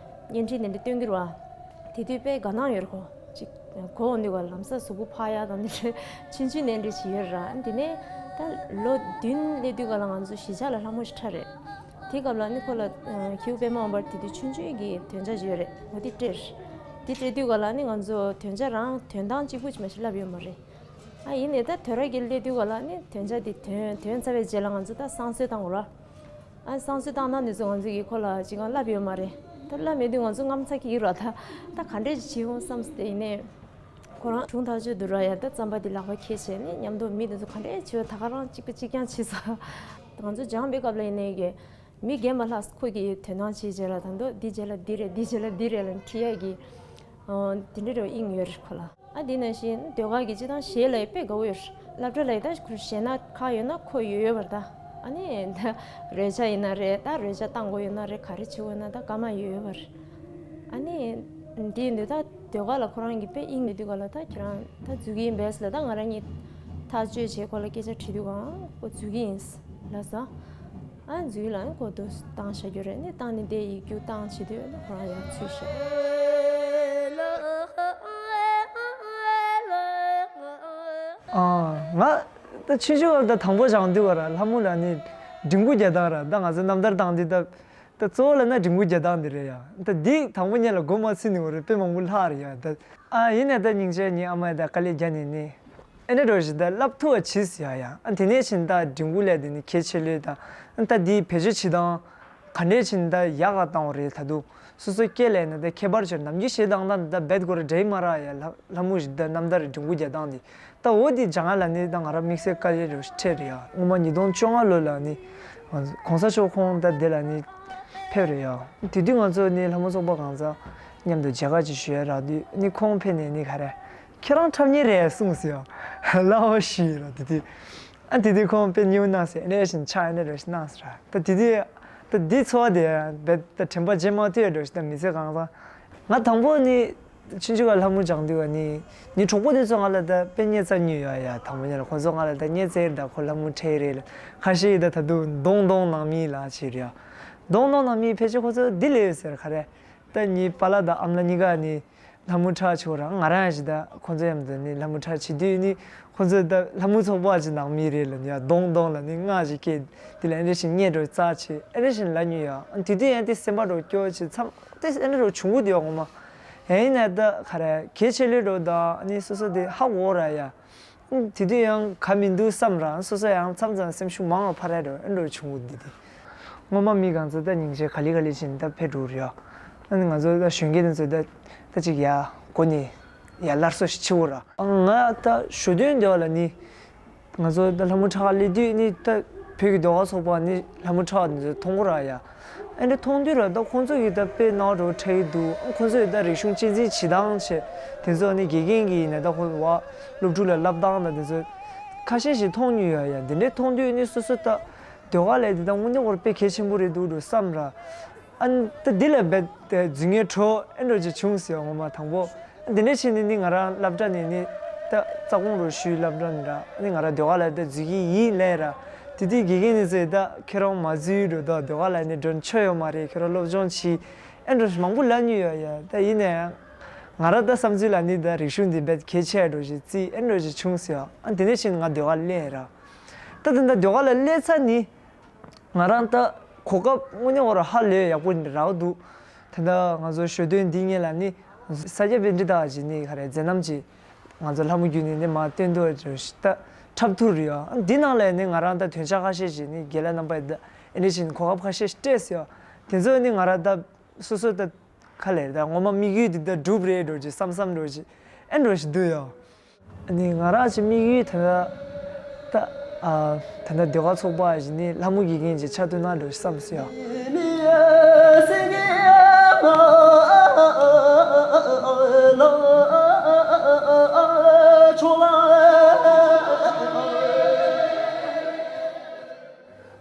བརྙན་འཕྲིན་དེ་འདྲ་སྟོན་གྱི་རེད་བ། དེ་དུས་དཔེ་དགའ་སྣང་ཡོད་རེད་ཁོ། ཅིག་གོ་འོང་དུས་ག་ལ་ལམ་སང་གཟུགས་པོ་འཕར་ཡག་དང་དེ་འདྲ་ཆུང་ཆུང་ནས་འདྲ་ཞིག་ཡོད་རེད་ར། ཨ་ནི་དེ་ནས་ད་ལོ་བདུན་སླེབས་དུས་ག་ལ་ང་ཚོ་གཞིས་ཆགས་ལ་ལྷ་མོ་ཞིག་འཁྲབ་རེད། དེ་སྐབས་ལ་ནི་ཁོ་ལ་ཨ་ཁྱེའུ་པད་མ་འོད་འབར་དེ་དུས་ཆུང་ཆུང་གི་དོན་རྐྱང་ཅིག་ཡོད་རེད། འོ་དེ་སྤྲད། དེ་སྤྲད་དུས་ག་ལ་ནི་ང་ཚོ་དོན་རྐྱང་རང་དོན་སྟངས་གཅིག་པུ་ཅིག་མ་ཞིག་ལབ་ཡོད་མ་རེད། ཨ་ཡིན་ནའི་ད་དོན་ར་གི་སླེབས་དུས་ག་ལ་ནི་དོན་རྐྱང་དེ་དོན་དོན་ཚར་བའི་རྗེས་ལ་ང་ཚོ་ད་བསང་གསོལ་བཏང་དགོས་ར། ཨ་བསང་གསོལ་བཏང་ན་ནི་ཚོ་ང་ཚོ་གིས་ཁོ་ལ་ཅི་གང་ལབ་ཡོད་མ་རེད། ད་ལབ་མེད་དུས་ང་ཚོ་རྔམ་ཚ་གི་ཡོད་ར། ད་ད་ག་འདྲས་ཅིག་བྱེད་འོང་བསམ་སྟེ། ཡིན་ནའི་ཁོ་རང་གྲུང་ཐག་ཆོད་འདུག་ར། ཡ་ད་རྩམ་པ་དེ་ལག་པ་འཁྱེར་བྱས་ནས་མཉམ་དུ་མི་དེ་ཚོ་ག་འདྲས་བྱེད་ད་ག་རང་གཅིག་པ་གཅིག་རྐྱང་བྱེད་ས། ང་ཚོ་སྦྱངས་པའི་སྐབས་ལ་ཡིན་ནའི་གི་མི་རྒན་པ་ལྷག་ཁོ་གིས་དོ་སྣང་བྱེད་བྱས་ལ། ད་དུང་འདི་བྱས་ལ་འདི་རེད། འདི་བྱས་ལ་འདི་རེད་ལ་ཁྲིད་ཡ་གི་ཨ་དེ་འདྲ་རེད། དབྱིངས་ཡོད་རེད་ཁོ་ལ། ཨ་དེ་ནང་བཞིན་ཟློས་གར་གྱི་སྤྱི་དང་གཞས་ལ་ཡི་དཔེ་དགའ་བོ་ཡོད་རེད། སློབ་གྲྭ་ལ་ཡི་ད་ཁོ་གཞས་སྣ་ཁག་ཡོད་ན་ཁོ་ཡོད་ཡོད་པ་རེད་ད། ཨ་ནི་ད་རོལ་ཆ་ཡིན་ན་རེད། ད་རོལ་ཆ་བཏང་དགོས་ཡོད་ན་རེད། ག་རེ་བྱེད་དགོས་ན་ད་སྐར་མ་ཡོད་ཡོད་པ་རེད། ཨ་ནི་དེ་ཡིན་དུས་ད་ཟློས་གར་ལ་ཁོ་རང་གི་དཔེ་དབྱིངས་ཡོད་དུས་ག་ལ་ད་ཁྱེད་རང་ད་འཛུལ་གྱི་ཡིན་པས་ལ། ད་ང་རང་གཉིས་ཐག་གཅོད་བྱས་ཁོ་ལ་སྐད་ཆ་དྲིས་དུས་གང་ཁོ་འཛུལ་གྱི་ཡིན་ལབ་སོང་། ཨ་འཛུལ་ལ་ཨ་ཁོ་དུ་བཏང་བཞག་རྒྱུ་རེད། ནི་བཏང་ནི་དེ་ཡིག་རྒྱུགས་བཏང་བྱེད་དུས་ཨ་ཁོ་རང་ཡར་ཚུད་ཤག་ཨ་ང་ད་ཆུང་ཆུང་བ་ད་དང་པོ་སྦྱངས་དུས་བ་ར་ལྷ་མོ་ལ་ནི་འགྲེང་བུ་རྒྱག་སྟངས་ར། ད་ང་ཚོ་རྣམ་ཐར་བཏང་དུས་ད་ད་གཙོ་བོ་ལ་ན་འགྲེང་བུ་རྒྱག་སྟངས་འདི་རེད་ཡ། ད་འདི་དང་པོ་ཉིད་ལ་མགོ་མ་ཚོས་ནི་འོ་རེད། དཔེ་མང་པོ་ལྷག་རེད་ཡ། ད་ཨ་ཡིན་ནའི་ད་སྙིང་རྗེ་ཉིད་ཨ་མ་ཡ་ད་དཀའ་ལས་རྒྱག་ནི་ནི། ཨེ་འདྲ་འགྲོ་ཞིག་ད་བསླབ་ཐུབ་པ་བྱིས་ཟེར་ཡ་ཡ། ཨ་དེ་ནས་ཕྱིན་ད་འགྲེང་བུ་ལས་དེ་ནི་གལ་ཆེ་ལོས་ད། ཨ་ད་དེ་བེད་སྤྱོད་བྱེད་སྟངས་ག་འདྲས་ཕྱིན་ད་ཡག་ག་བཏང་བ་རེད། ད་དུང་སོ་སོ་སྐད་ལས་ན་ད་ཁྱད་པར་ཆེ། ནམ་རྒྱུན་གཞས་བཏང་སྟངས་ད་རྦད་གོ་ར་འདྲེས་མ་ར་ཡ། ལྷ་ལྷ་མོ་ཞིག་ད་རྣམ་ཐར་འགྲེང་བུ་རྒྱག་སྟངས་དེ་ད་འོ་དེ་སྦྱང་ཡ་ལ་ནི་ད་ང་ར་དམིགས་བསལ་དཀའ་ལས་རུ་འཕྲད་རེད་ཡ། སྔོན་མ་ཉིས་སྟོང་བཅོ་ལྔ་ལོ་ལ་ནི་གོང་ས་མཆོག་ཁོང་ད་དེ་ལ་ནི་ཕེབས་རེད་ཡ། དེ་དུས་ང་ཚོ་ནི་ལྷ་མོ་ཚོགས་པ་གང་ཟག་མཉམ་དུ་མཇལ་ཁ་ཅིག་ཞུ་ཡ་རག་དུས་ནི་ཁོང་ཕེབས་ནས་ནི་ག་རེ། ཁྱེད་རང་འཁྲབ་མཁན་རེད་གསུངས་སོང་། ལའོ་ཞུས་ར། དེ་དུས་ཨ་དེ་དུས་ཁོང་དཔེ་སྙིང་གནང་སོང་། ཨེ་འདྲ་བཞིན་ཆ་ཨེ་འདྲ་རེ་ཞིག་གནང་སོང་ར། ད་དེ་དུས་ད་འདི་ཚོ་བ་དེ་རྦད་ད་དྲན་པ་བརྗེད་མ་ཐུབ་ཡ་འགྲོ་ཞིག་ད་མི་ཚེ་གང་ཚང་། ང་དང་པོ་ནི་ཆུང་ཆུང་ག་ལྷ་མོ་སྦྱང་དུས་བ་ནི་ངའི་གྲོགས་པོ་དེ་ཚོ་ང་ལ་ད་དཔེ་བརྙས་ཚ་ཉུལ་ཡ་ཡ། དང་པོ་ཉིད་ལ་ཁོང་ཚོ་ང་ལ་ད་བརྙས་ཚ་ཡིར་ད་ཁོ་ལྷ་མོ་འཁྲབ་ཡི་རེད་ལ། ཁ་ཤས་ཡི་ད་ད་དུང་མདོང་མདོང་ནང་མི་ལ་བྱེད་རེད་ཡ། མདོང་མདོང་ནང་མི་ཕལ་ཆེར་ཁོ་ཚོ་འདི་ལས་ཡོད་ཟེར། ག་རེ། ད་ངའི་པཱ་ལགས་དང་ཨ་མ་ལགས་གཉིས་ཀ་ནི་ལྷ་མོ་འཁྲབ་བྱེད་ར། ང་རང་ཡང་ཞིག་ད་ཁོང་ཚོ་མཉམ་དུ་ནི་ལྷ་མོ་འཁྲབ་བྱེད་དུས་ནི་ཁོང་ཚོ་ད་ལྷ་མོ་ཚོགས་པ་ཅིག་ནང་མི་རེད་ལ་ནི་ཡ། མདོང་མདོང་ལ་ནི་སྔགས་ཅིག་བཀལ་དེ་ལ་ཨེ་འདྲ་བཞིན་བརྙས་འགྲོ་རྩ་ཆེ་ཨེ་འདྲ་བཞིན་ལབ་མྱོང་ཡ། དེ་དུས་ཡང་དེ་སེམས་པ་འགྲོ་སྐྱོ་ཆེ་མཚམས་དེ་ཨེ་འདྲ་འགྲོ་བྱུང་གི་འདུག་ཡ། ངོ་མ་ཡང་ཡིན་ན་ད་ག་རེ་གལ་ཆེ་ལོས་འགྲོ་ད་ནི་སོ་སོ་དེ་ཧ་གོ་ར་ཡ། དེ་དུས་ཡང་ག་མི་འདུག་བསམ་ར། སོ་སོ་ཡང་མཚམས་མཚམས་སེམས་ཤུགས་མང་བ་འཕར་ཡ་འགྲོ་ཨེ་འགྲོ་བྱུང་གི་འདུག་དེ། སྔོན་མ་མི་གང་ཚོ་ད་སྙིང་རྗེ་ག་ལེ་ག་ལེ་བྱས་ནས་ད་ཕེབས་འགྲོ་རེད་ཡ། ཨ་ནི་ང་ཚོ་ད་གཞོན་སྐྱེས་དེ་ཚོ་ད་ད་ཅིག་ཡ་གོ་ནས་ཡ་སླར་གསོ་ཞིག་བྱེད་འོ་ར། ང་ད་ཞོ་སྟོན་འདི་བ་ལ་ནི་ང་ཚོ་ད་ལྷ་མོ་འཁྲབ་ག་སླེབས་དུས་ནི་ད་བོད་ཀྱི་ཟློས་གར་ཚོགས་པ་ནི་ལྷ་མོ་འཁྲབ་འདི་ཚོ་མཐོང་གོ་ར་ཡ། ཨ་འདྲ་མཐོང་དུས་ར་ད་ཁོང་ཚོ་གིས་ད་དཔེ་སྣང་བ་འགྲོ་འཁྲབ་ཀྱི་འདུག་ཁོང་ཚོ་ཡིས་ད་རིག་གཞུང་གཅེས་འཛིན་བྱེད་སྟངས་བྱས་དེ་ཚོ་ནི་དགེ་རྒན་གྱིས་ཡིན་ན་ད་ཁོ་བ་སློབ་ཕྲུག་ལ་བསླབ་སྟངས་དང་དེ་ཚོ་ཁ་ཤས་ཤིག་མཐོང་མྱོང་ཡོད་ཡ། དེ་འདྲའི་མཐོང་དུས་ནི་སོ་སོ་ད་ཟློས་གར་ལས་དེ་ད་དངོས་གནས་ཁོ་ར་དཔེ་གལ་ཆེན་པོ་རེད་འདུག་འགྲོ་བསམ་ར། ཨ་ནི་ད་འདི་ལ་རྦད་དེ་རྫུན་ངན་བྲོ་ཨེ་འགྲོ་ཅིག་བྱུང་ཟེར་ངོ་མ་དང་པོ། འདི་འདྲ་བྱས་ནས་ནི་ང་རང་སློབ་གྲྭ་ནས་ནི་ད་རྩ་དགོངས་རུ་ཞུས་སློབ་གྲྭ་ནས་ར་ནི་ང་རང་ཟློས་གར་ལ་ད་འཛུལ་གྱི་ཡིན་ལབ་ར། དེ་དུས་དགེ་རྒན་ནས་ཟེར་ད་ཁྱེད་རང་མ་འཛུལ་རུ་ད་ཟློས་གར་ལ་ནི་འགྲོ་ཆོ་ཡོད་མ་རེད། ཁྱེད་རང་སློབ་སྦྱོང་བྱེད་ཨེ་འགྲོ་མང་པོ་ལབ་མྱོང་ཡོད་ཡ། ད་ཡིན་ན་ཡང་ང་རང་ད་བསམ་ཚུལ་ལ་ནི་ད་རིག་གཞུང་འདི་རྦད་གལ་ཆེ་འགྲོ་ཞིག་བརྩིས་ཨེ་འགྲོ་ཞིག་བྱུང་ཟེར་ཡ། ཨ་འདི་འདྲ་བྱས་ནས་ང་ཟློས་གར་སླེབས་ར། ད་ད་ད་ཟློས་གར་ལ་སླེབས་ཚར་ནི། ང་རང་ད་གོ་སྐབས་དངོས་གནས་འོ་ར་ཧ་ལས་ཡག་པོ་རག་འདུག་ད་ལྟ་ང་ཚོ་ཞོ་སྟོན་འདི་ཉིད་ལ་ནི་ས་སྐྱ་པཎྜི་ཏ་ཅིག་ནི་ག་རེ་མཛད་རྣམ་ཅིག་ང་ཚོ་ལྷ་མོ་བརྒྱུད་ནས་ནི་མར་སྟོན་དུ་ད་འཁྲབ་ཐུབ་རེད་ཡ། འདི་ནང་ལ་ནི་ང་རང་ད་དོན་ཆ་ཁ་ཤས་ཅིག་ནི་རྒན་ལགས་རྣམ་པས་ད་ཨེ་འདྲ་བྱས་ནས་གོ་སྐབས་ཁ་ཤས་ཤིག་སྤྲད་ཟེར་ཡ། དེ་ཚོ་ནི་ང་རང་ད་སོ་སོ་ད་ཁ་ལས་ད་ངོ་མ་དམིགས་ཡུལ་འདི་ད་འགྲུབ་རེད་འགྲོ་ཅིག་བསམ་བསམ་འགྲོ་ཅིག་ཨེ་འགྲོ་ཞིག་འདུག་ཡོ། ཨ་ནི་ང་རང་ཅིག་དམིགས་ཡུལ་ད་ལྟ་ད་ཨ་ད་ལྟ་ཟློས་གར་ཚོགས་པ་ཞིག་ནི་ལྷ་མོ་དགེ་རྒན་ཅིག་ཆགས་ཐུབ་ན་འགྲོ་ཞིག་བསམ་སོང་ཡོ།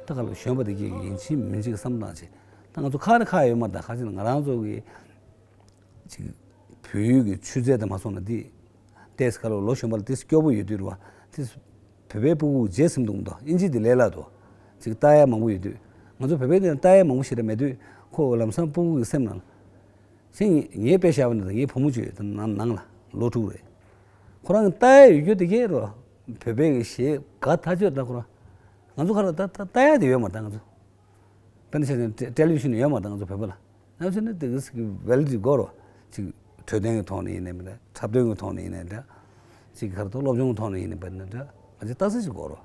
ད་ག་ལ་གཞོན་པ་དེ་གས་ཡིན་གཅིག་མིན་གཅིག་བསམ་སྟངས་བྱེད། ད་ང་ཚོ་ཁག་ནི་ཁག་ཡོད་མ་རེད། ད་ཁ་ཅིག་ང་རང་ཚོ་གི་ཅིག་བོད་ཡུལ་གྱི་ཆུ་ཚད་དང་མ་སོང་ན་འདི་ཏེས་ཁ་ལོ་ལོ་གཞོན་པ་ལ་ཏེས་སྐྱོ་པོ་ཡོད་དུས་རེད་བ། ཏེས་བོད་པའི་སྤུ་གུ་རྗེས་ཟིན་འདུག་མདོག་ཨིན་ཇི་འདི་ལས་སླ་འདུག་ཅིག་ལྟ་ཡ་མང་པོ་ཡོད་དུས། ང་ཚོ་བོད་པའི་འདི་ལྟ་ཡ་མང་པོ་ཞིག་རེད་མེད་དུས། ཁོ་ལམ་སང་སྤུ་གུ་གི་སེམས་ནང་ལ། ཤིང་ངའི་དཔེ་བཞག་པ་ནི་ད་ངའི་བུ་མོ་ཅིག་ཡོད་ད་ནང་ནང་ལ་ལོ་དྲུག་རེད། ཁོ་རང་གི་ལྟ་ཡ་ཡོད་རྒྱུ་དེ་གས་རོ། བོད་པའི་གི་གཞས་དགའ་ཐག་ཆོད་ད་ཁོ་རང་། ང་ཚོ་ཁ་ལ་ད་ད་ལྟ་ཡ་དེ་ཡོད་མ་རེད་ད་ང་ཚོ། དཔེར་ན་ཆ་བཞག་ན་ཊེ་ཊེ་ལི་ཝི་ཤན་ཡོད་མ་རེད་ད་ང་ཚོ་བོད་པ་ལ། ང་ཚོ་ནི་དེ་གི་ཝེ་ལི་ཌི་དགོས་རོ། ཅིག་འཕྲོད་བསྟེན་གྱི་ཐོག་ནས་ཡིན་ནའི་མིན་ན་འཁྲབ་སྟོན་གྱི་ཐོག་ནས་ཡིན་ནའི་འདྲ། ཅིག་ག་རེ་ཐོག་སློབ་སྦྱོང་གི་ཐོག་ནས་ཡིན་ནའི་མིན་ན་འདྲ། ང་ཚོ་ལྟ་ས་ཞིག་དགོས་རོ།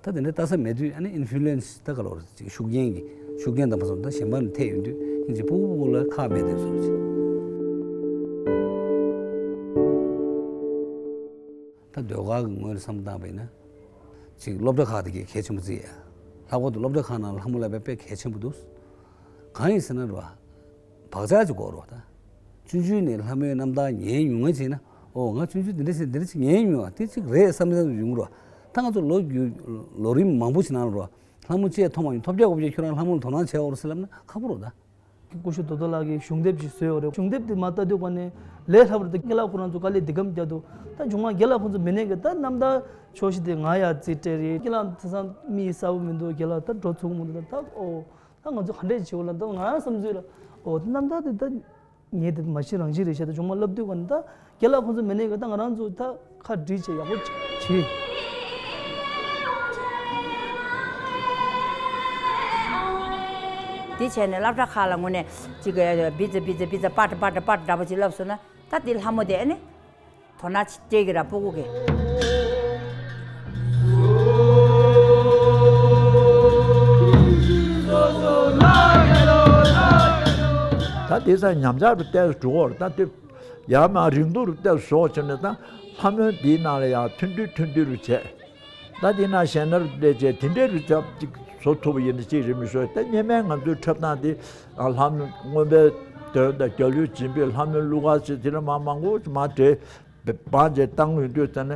ད་དེ་འདྲའི་ལྟ་ས་མེད་དུས་ཨ་ནི་ཨིན་ཕུ་ལུ་ཨེན་སི་ད་ག་ལོར་ཅིག་ཤུགས་རྐྱེན་གྱི་ཤུགས་རྐྱེན་དང་མ་སོང་ད་གཞན་པ་ནས་ཐེབས་ཡོང་དུས་ཨིན་ཅི་སྤུ་གུ་སྤུ་གུ་ལ་ཁག་མེད་དེ་བཟོ་ཅིག་ད་ཟློས་གར་གྱི་ངོས་ནས་བསམ་བློ་བཏང་བས་ན། ཅིག་སློབ་གྲྭ་ཁག་དེ་གས་གལ་ཆེན་པོ་བརྩི་ཡ། ལྷག་པར་དུ་སློབ་གྲྭ་ཁག་ནང་ལྷ་མོ་བསླབ་པ་དཔེ་གལ་ཆེན་པོ་འདུག་གང་ཡིན་ཟེར་ན་རེད་བ། བག་ཆགས་ཅིག་དགོས་རེད་བ་ད། ཆུང་ཆུང་ནས་ལྷ་མོའི་རྣམ་ཐར་ཉན་མྱོང་མཁན་ཅིག་ཡིན་ན། ཨོ་ང་ཆུང་ཆུང་འདི་འདྲ་ཞིག་འདི་འདྲ་ཞིག་ཉན་མྱོང་བ་དེ་ཅིག་རེད་བསམ་བསམ་ཡོང་གི་རེད་བ། ད་ང་ཚོ་ལོ་རྒྱུས་ལོ་རིམ་མང་པོ་ཞིག་ནང་ལ་རེད་བ། ལྷ་མོ་ཅིག་མཐོང་མ་མྱོང་ཐོབ་རྒྱག་དགོས་པ་ཅིག་ཁྱོད་རང་ལྷ་མོ་ལ་དོ་སྣང་བྱས་འོར་ཟེར་ལབ་ན་ཁག་པོ་རེད་བ་ད། ཀུ་ཤུ་དོ་དོ་ལགས་ཀྱིས་གཞུང་དེབ་ཅིག་བཟོས་ཡོད་རེད། གཞུང་དེབ་དེ་མར་ལྟ་དུས་ག་ནས་ལས་སླ་པོ་རེད། ད་རྒན་ལགས་ཁོ་རང་ཚོ་དཀའ་ལས་འདི་གམ་རྒྱག་འདུག་ད་གཞུག་མ་རྒན་ལགས་ཁོ་ཚོ་མི་ནས་གི་ད་རྣམ་ཐར་ཕྱོགས་བཞི་དེ་ང་ཡར་རྩིས་སྤྲད་རེད། རྒན་ལགས་དེང་སང་མི་གསལ་པོ་མི་འདུག་རྒན་ལགས་ད་འགྲོ་ཚུགས་མི་འདུག་ད་ད་ཨོ་ད་ང་ཚོ་ག་འདྲས་བྱེད་འོ་ལ་ད་ང་རང་བསམ་ཚུལ་ལ་ཨོ་ད་རྣམ་ཐར་དེ་ད་ངས་དེ་མ་ཤེས་རང་ཤེས་རེད་ཤག་ད་གཞུག་མ་ལབ་དུས་ག་ནས་ད་རྒན་ལགས་ཁོ་ཚོ་མི་ནས་གི་ད་ང་རང་ཚོ་ད། ཁ་བསྒྲིགས་བྱས་ཡག་པོ་བྱེད། འདི་བྱས་ནས་སློབ་གྲྭ་ཁག་ལ་དངོས་གནས་ཅིག་གི་བི་ཛི་བི་ཛི་བི་ཛི་པ་ཏྲ་པ་ཏྲ་པ་ཏྲ་འདྲ་པོ་ཅིག་བསླབས་སོང་ན་ད་འདི་ལྷ་མོ་དེ་ཨ་ནི་དོ་སྣང་སྤྲད་ཀྱི་ར་སྤུ་གུ་གི། ད་དེ་ཚ་ཉམས་ཆག་རུ་བལྟས་སུ་འགྲོ་གི་རེད་ད་དེ། ཡར་མར་རིང་ཐུང་རུ་བལྟས་བཟོ་བྱས་ནས་ད་ལྷ་མོའི་འདིའི་ནང་ལ་ཡང་ཐུང་ཐུང་ཐུང་ཐུང་རུ་བྱས། ད་འདིའི་ནང་གཞས་སྣ་རུ་བསྡད་བྱས་དེ་འདྲའི་རུ་ཆ་གཅིག་བཟོ་ཐུབ་པ་ཡིན་ན་གཅིག་རེད་མི་བཟོ་ད་སྔོན་མའི་ང་ཚོའི་འཁྲབ་སྟངས་དེ་ལྷ་མོ་རྔོན་པའི་དོན་དང་རྒྱལ་གླུ་འབྱིན་པའི་ལྷ་མོའི་གླུ་གར་ཟེར་དེ་ལ་མ་མང་པོ་མ་བྲིས། བང་བྱས་བཏང་ཡོང་དུས་ཙ་ནས་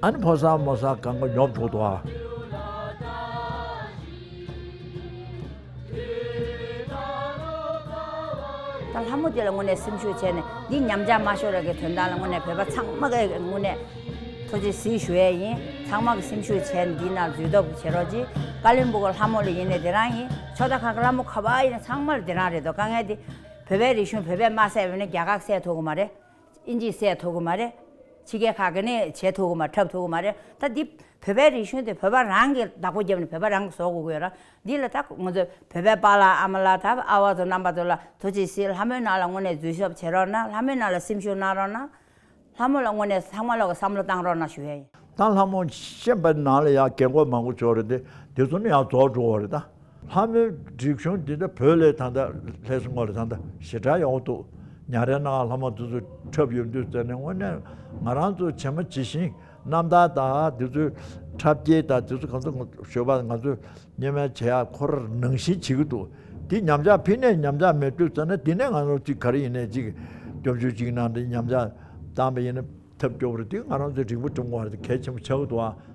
ཨ་ནི་ཕོ་གསར་མོ་གསར་གང་ག་ཉོབ་འགྲོ་འདུག་ཨ། ད་ལྷ་མོ་དེ་ལ་དངོས་གནས་སེམས་ཤུགས་བྱས་ནས་འདི་ཉམས་ཆག་མ་ཤོར་བའི་གི་དོན་དག་ལ་དངོས་གནས་བོད་པ་ཚང་མ་གི་དངོས་གནས་ཐུགས་རྗེ་གཟིགས་ཞུ་ཡས་ཡིན། ཚང་མ་གི་སེམས་ཤུགས་བྱས་ནས་འདི་ནང་འཛུལ་ཐབས་བྱེད་རོགས་གྱིས། བཀའ་བློན་སྦུག་གི་ལྷ་མོ་ལ་ཡིན་ནས་དེ་རང་ཡིན། ཕྱོགས་མཐའ་ཁག་གི་ལྷ་མོ་ག་པར་ཡིན་ན་ཚང་མ་ལ་དེ་རང་རེད་དོ། དཀའ་ངལ་འདི་བོད་པའི་རིག་གཞུང་བོད་པས་མ་བསད་པ་ཡིན་ན་རྒྱ་གར་བསད་ཐུབ་གི་མ་རེད། ཨིན་ཇིས་བསད་ཐུབ་གི་མ་རེད། ཕྱི་རྒྱལ་ཁག་གི་ནི་བྱེད་ཐུབ་གི་མ་འཁྲབ་ཐུབ་གི་མ་རེད། ད་འདི་བོད་པའི་རིག་གཞུང་དེ་བོད་པ་རང་གི་བདག་པོ་བརྒྱབ་ནས་བོད་པ་རང་གི་བཟོ་དགོས་ཀྱི་ཡོད་ར། འདི་ལ་ད་ང་ཚོ་བོད་པའི་པཱ་ལགས་ཨ་མ་ལགས་ད་ཨ་བ་ཚོ་རྣམ་པ་ཚོ་ལ་ཐུགས་རྗེ་གཟིགས། ལྷ་མོའི་ནང་ལ་དངོས་གནས་འཛུལ་ཞིབ་བྱེད་རོགས་གནང་། ལྷ་མོའི་ནང་ལ་སེམས་ཤུགས་གནང་རོགས་གནང་། ལྷ་མོ་ལ་དངོས་གནས་ཚང་མ་ལོག་གི་བསམ་བློ་བཏང་རོགས་གནང་ཞུ་ཡ་ཡིན། ད་ལྷ་མོ་ཤེས་པ་ནང་ལ་ཡང་རྒན་གོག་མང་པོ་ཚོ་རེད་དེ་དེ་ཚོ་ནི་ཡང་རྫོགས་འགྲོ་བ་རེད་ད། ལྷ་མོའི་རིག་གཞུང་འདི་འདྲ་བོད་ལས་ད་ལྟ་ལྷས་སུ་ངོ་ལ་ད་ལྟ་ཞེ་དྲག་ཡག་པོ་འདུག་ཉ་རལ་ནང་ལྷ་མོ་འདི་ཚོ་འཁྲབ་ཡོང་དུས་ཙམ་ནས་དངོས་གནས་ང་རང་ཚོ་བྱེ་མ་ཇི་བཞིན་རྣམ་ཐར་དང་འདི་ཚོའི་འཁྲབ་སྐྱེལ་དང་འདི་ཚོ་གང་ཚོ་ཞོལ་པ་ང་ཚོ་སྙན་མ་བྱེད་ཡག་ཁོ་རང་ནང་བཞིན་བྱེད་ཀྱི་འདུག་འདི་ཉམས་ཆག་ཕི་ནས་ཉམས་ཆག་མེད་དུས་ཙམ་ན་འདི་ནས་ང་ཚོ་ཅིག་ག་རེ་ཡིན་ནས་ཅིག་སྐྱོབ་བཅོས་ཅིག་གནང་འདི་ཉམས་ཆག་བཏང་པ་ཡིན་ན་ཐབས་སྐྱོ་པོ་རེད། འདི་ང་རང་ཚོའི་རིག་པ་སྒྲུང་བ་རེད་གལ་ཆེན་པོ་ཆགས་ཀྱི་འདུག་ཨ།